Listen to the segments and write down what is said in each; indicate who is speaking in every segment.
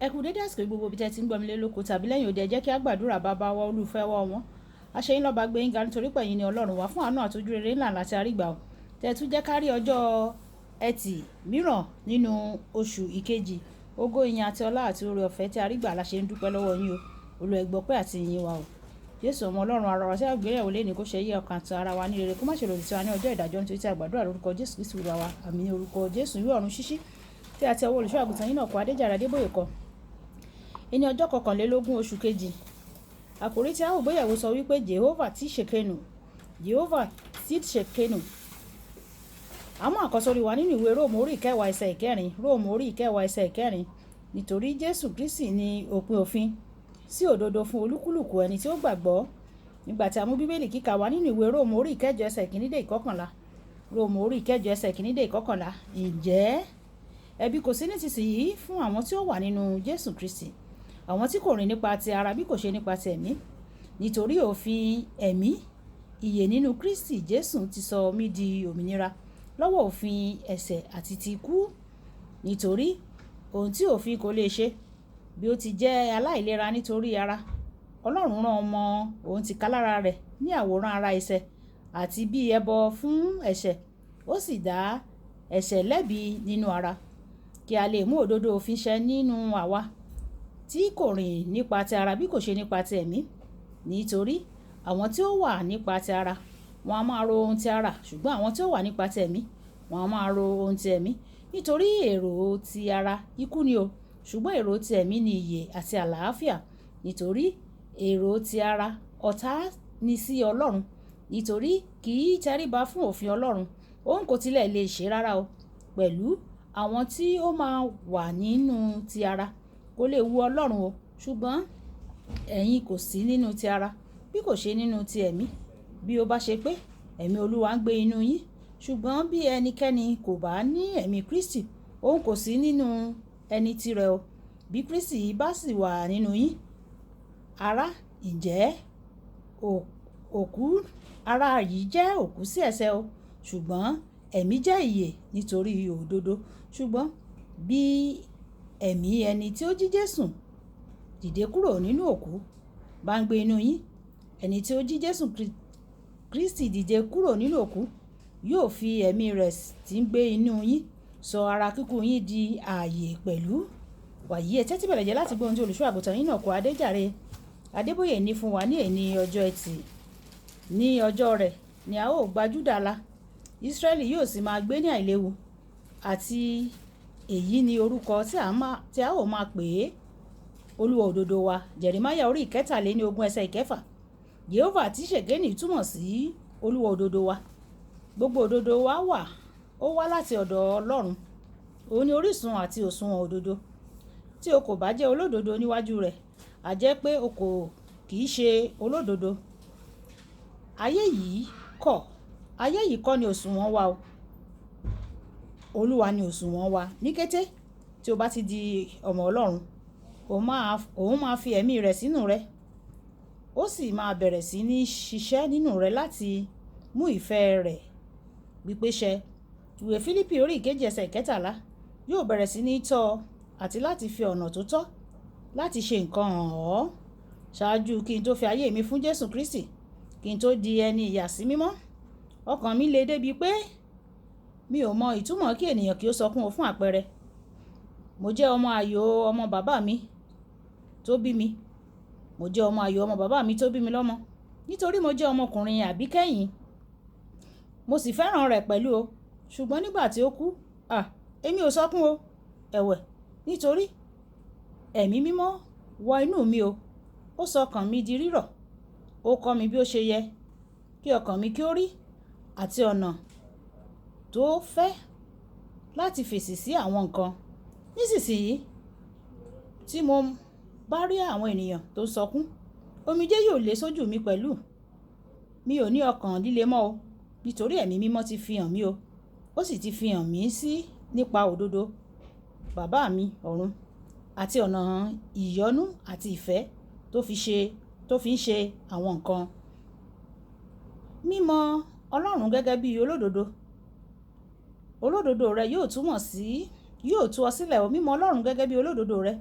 Speaker 1: Ẹ kú dédé àsìkò gbogbo ibi tẹ́ ti ń gbọ́ mi lé lóko tàbí lẹ́yìn òde. Ẹ jẹ́ kí á gbàdúrà. Bàbá wa olùfẹ́ wa wọn. Aṣẹ́yìn lọ́ba gbé yín ga nítorí pé ẹ̀yin ni Ọlọ́run wa fún àánú àtọ́jú rere ńlá láti àrígbà o. Tẹ́ tún jẹ́ ká rí ọjọ́ Ẹtì mìíràn nínú oṣù ìkejì. Ògo, ìyìn àti ọlá àti oore ọ̀fẹ́ tí a rí gbà la ṣe ń dúpẹ́ lọ́wọ́ yín o. Olúwa, ẹ gbọpẹ́ àti ìyìn wa o. Jésù ọmọ Ọlọ́run, ara wa tí a gbéyẹ̀wò lónìí kó ṣe yí ọkàn àti ara wa ní rere, kó má ṣe lòdì sí wa ní ọjọ́ ìdájọ́, nítorí tí a gbàdúrà lórúkọ Jésù Kristi Olúwa wa. Àmín. Orúkọ Jésù. Ìwé ọ̀run ṣíṣí tí a ti ọwọ́ olùṣọ́ àgùntàn yín náà kọ Adéjàre Adébóyè kọ. Ní ọjọ́ 21 oṣù kejì, àkòrí tí a ó gbéyẹ̀wò sọ wípé Jehovah Tsidkenu, Jehovah Tsidkenu. Àmọ́ àkọ́sórí wa nínú ìwé Róòmù orí 10 ẹsẹ̀ 4, Róòmù orí 10 ẹsẹ̀ 4. Nítorí Jésù Kristi ní òpin òfin sí òdodo fún olúkúlùkù ẹni tí ó gbàgbọ́. Nígbà tí a mú Bíbélì kíkà wá nínú ìwé Róòmù orí 8 ẹsẹ̀ 1 dé 11. Róòmù orí 8 ẹsẹ̀ 1 dé 11. Ǹjẹ́ ẹ̀bi kò sí nísinsìnyí fún àwọn tí ó wà nínú Jésù Kristi, àwọn tí kò rìn nípa ti ara bí kò ṣe nípa ti ẹ̀mí. Nítorí òfin ẹ̀mí ìyè nínú Kristi Jésù ti sọ mí di òmìnira lọ́wọ́ òfin ẹ̀ṣẹ̀ àti ti ikú. Nítorí ohun tí òfin kò lè ṣe, bí ó ti jẹ́ aláìlera nítorí ara, Ọlọ́run rán ọmọ òun tìkálára rẹ̀ ní àwòrán ara ẹ̀ṣẹ̀ àti bí ẹbọ fún ẹ̀ṣẹ̀, ó sì dá ẹ̀ṣẹ̀ lẹ́bi nínú ara, kí a lè mú òdodo òfin ṣẹ nínú àwa tí kò rìn nípa ti ara bí kò ṣe nípa ti ẹ̀mí. Nítorí àwọn tí ó wà nípa ti ara, wọn a máa ro ohun ti ara, ṣùgbọ́n àwọn tí ó wà nípa ti ẹ̀mí, wọn a máa ro ohun ti ẹ̀mí. Nítorí èrò ti ara ikú ni o, ṣùgbọ́n èrò ti ẹ̀mí ni ìyè àti àlàáfíà. Nítorí èrò ti ara ọ̀tá ni sí Ọlọ́run, nítorí kì í tẹríba fún òfin Ọlọ́run, òun kò tilẹ̀ lè ṣe rárá o. Pẹ̀lú àwọn tí ó máa wà nínú ti ara kò lè wu Ọlọ́run o. Ṣùgbọ́n ẹ̀yin kò sí nínú ti ara bí kò ṣe nínú ti ẹ̀mí, bí ó bá ṣe pé ẹ̀mí Olúwa ń gbé inú yín. Ṣùgbọ́n bí ẹnikẹ́ni kò bá ní ẹ̀mí Kristi, òun kò sí nínú ẹni tirẹ̀ o. Bí Kristi bá sì wà nínú yín, ará, ǹjẹ́ òkú ara yìí jẹ́ òkú sí ẹ̀ṣẹ̀ o, ṣùgbọ́n ẹ̀mí jẹ́ ìyè nítorí òdodo. Ṣùgbọ́n bí ẹ̀mí ẹni tí ó jí Jésù dìde kúrò nínú òkú bá ń gbé inú yín, ẹni tí ó jí Jésù Kristi dìde kúrò nínú òkú yóò fi ẹ̀mí rẹ̀ tí ń gbé inú yín sọ ara kíkú yín di ààyè pẹ̀lú. Wàyí, ẹ tẹ́tí bẹ̀lẹ̀ jẹ́ láti gbọ́ ohun tí olùṣọ́ àgùntàn yín náà kọ Adéjàre Adébóyè ní fún wa ní èní ọjọ́ Ẹtì. Ní ọjọ́ rẹ̀ ni a ó gba Júdà là, Ísírẹ́lì yóò sì máa gbé ní àìléwu, àti èyí ni orúkọ tí a ó máa pè é: Olúwa òdodo wa. Jẹ̀rìmáyà orí 23 ẹsẹ̀ 6. Jehovah Tsidkenu túmọ̀ sí Olúwa òdodo wa. Gbogbo òdodo wa wà, ó wá láti ọ̀dọ̀ Ọlọ́run. Òun ni orísun àti òṣùwọ̀n òdodo. Tí o kò bá jẹ́ olódodo níwájú rẹ̀, a jẹ́ pé o kò kì í ṣe olódodo. Ayé yìí kọ́ ni òṣùwọ̀n wa o. Olúwa ni òṣùwọ̀n wa. Ní kété tí o bá ti di ọmọ Ọlọ́run, òun máa fi ẹ̀mí rẹ̀ sínú rẹ. Ó sì máa bẹ̀rẹ̀ sí ní ṣiṣẹ́ nínú rẹ láti mú ìfẹ́ rẹ̀ pípé ṣẹ. Ìwé Fílípì orí 2 ẹsẹ̀ 13. Yóò bẹ̀rẹ̀ sí ní tọ́ ọ àti láti fi ọ̀nà tó tọ́ láti ṣe nǹkan hàn ọ́. Ṣáájú kí n tó fi ayé mi fún Jésù Kristi, kí n tó di ẹni ìyàsímímọ́, ọkàn mi le débi pé mi ò mọ ìtumọ̀ kí ènìyàn kí ó sọkún o. Fún àpẹẹrẹ, mo jẹ́ ọmọ ààyò ọmọ bàbá mi tó bí mi. Mo jẹ́ ọmọ ààyò ọmọ bàbá mi tó bí mi lọ́mọ. Nítorí mo jẹ́ ọmọkùnrin àbíkẹ́yìn, mo sì fẹ́ràn rẹ̀ pẹ̀lú o. Ṣùgbọ́n nígbà tí ó kú, à, èmi ò sọkún o. Ẹ̀wẹ̀, nítorí ẹ̀mí mímọ́ wọ inú mi o. Ó sọ ọkàn mi di rírọ̀. Ó kọ́ mi bí ó ṣe yẹ kí ọkàn mi kí ó rí àti ọ̀nà tó fẹ́ láti fèsì sí àwọn nǹkan. Nísinsìnyí tí mo bá rí àwọn ènìyàn tó ń sọkún, omijé yóò lé sójú mi pẹ̀lú. Mi ò ní ọkàn líle mọ́ o, nítorí ẹ̀mí mímọ́ ti fi hàn mí o. Ó sì ti fi hàn mí sí nípa òdodo bàbá mi ọ̀run àti ọ̀nà ìyọ́nú àti ìfẹ́ tó fi ń ṣe àwọn nǹkan. Mímọ̀ Ọlọ́run gẹ́gẹ́ bí olódodo. Olódodo rẹ yóò túmọ̀ sí, yóò tú ọ sílẹ̀ o. Mímọ̀ Ọlọ́run gẹ́gẹ́ bí olódodo rẹ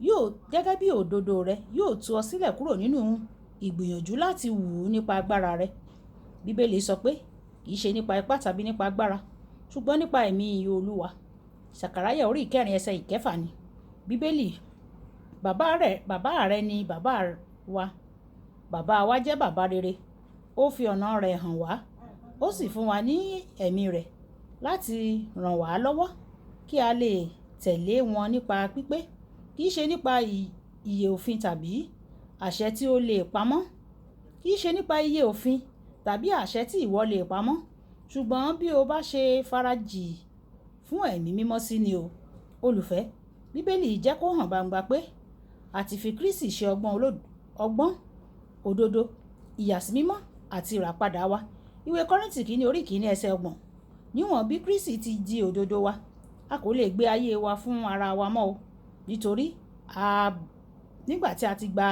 Speaker 1: Yóò gẹ́gẹ́ bí òdodo rẹ yóò tú ọ sílẹ̀ kúrò nínú ìgbìyànjú láti wù ú nípa agbára rẹ. Bíbélì sọ pé kì í ṣe nípa ipá tàbí nípa agbára, ṣùgbọ́n nípa ẹ̀mí Olúwa. Sàkáráyà orí 4 ẹsẹ̀ 6 ni. Bíbélì, bàbá rẹ ni bàbá wa. Bàbá wa jẹ́ bàbá rere. Ó fi ọ̀nà rẹ̀ hàn wá, ó sì fún wa ní ẹ̀mí rẹ̀ láti ràn wá lọ́wọ́ kí a lè tẹ̀lé wọn nípa pípé. Kì í ṣe nípa iye òfin tàbí àṣẹ tí ó lè pamọ́. Kì í ṣe nípa iye òfin tàbí àṣẹ tí ìwọ lè pamọ́. Ṣùgbọ́n bí o bá ṣe farajì fún ẹ̀mí mímọ́ sí ni o. Olùfẹ́, Bíbélì jẹ́ kó hàn gbangba pé a ti fi Kristi ṣe ọgbọ́n, òdodo, ìyàsímímọ́ àti ìràpadà wa. Ìwé Kọ́ríńtì kìíní orí 1 ẹsẹ̀ 30. Níwọ̀n bí Kristi ti di òdodo wa, a kò lè gbé ayé wa fún ara wa mọ́ o. Nítorí nígbà tí a ti gba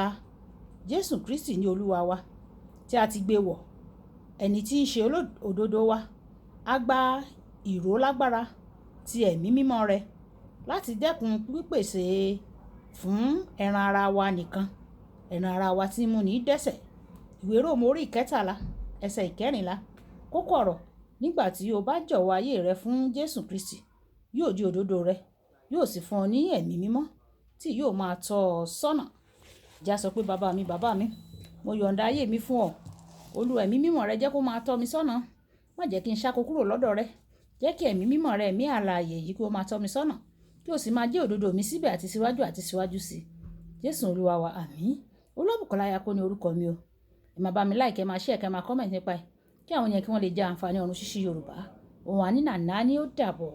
Speaker 1: Jésù Kristi ní Olúwa wa, tí a ti gbé wọ̀, ẹni tí ń ṣe òdodo wa, a gba ìró lágbára ti ẹ̀mí mímọ́ rẹ̀ láti dẹ́kun pípèsè fún ẹran ara wa nìkan, ẹran ara wa tí ń mú ní dẹ́sẹ̀. Ìwé Róòmù orí 13 ẹsẹ̀ 14. Kókó ọ̀rọ̀, nígbà tí o bá jọ̀wọ́ ayé rẹ fún Jésù Kristi, yóò di òdodo rẹ, yóò sì fún ọ ní ẹ̀mí mímọ́ tí yóò máa tọ́ ọ sọ́nà. Já sọ pé bàbá mi, bàbá mi, mo yọ̀ǹda ayé mi fún ọ. Olúwa, ẹ̀mí mímọ́ rẹ jẹ́ kó máa tọ́ mi sọ́nà. Má jẹ́ kí n ṣáko kúrò lọ́dọ̀ rẹ. Jẹ́ kí ẹ̀mí mímọ́ rẹ, ẹ̀mí alààyè yìí kí ó máa tọ́ mi sọ́nà, kí o sì máa jẹ́ òdodo mi síbẹ̀ àti síwájú àti síwájú sí i. Jésù Olúwa wa, àmín. Olúwabùkọ́lá Ayako ni orúkọ mi o. Ẹ máa bá mi like, ẹ máa share, kẹ́ máa comment nípa ẹ̀, kí àwọn èèyàn kí wọ́n lè jẹ àǹfààní ọ̀run ṣíṣí Yorùbá. Òun àní nàná ni ó dàbọ̀.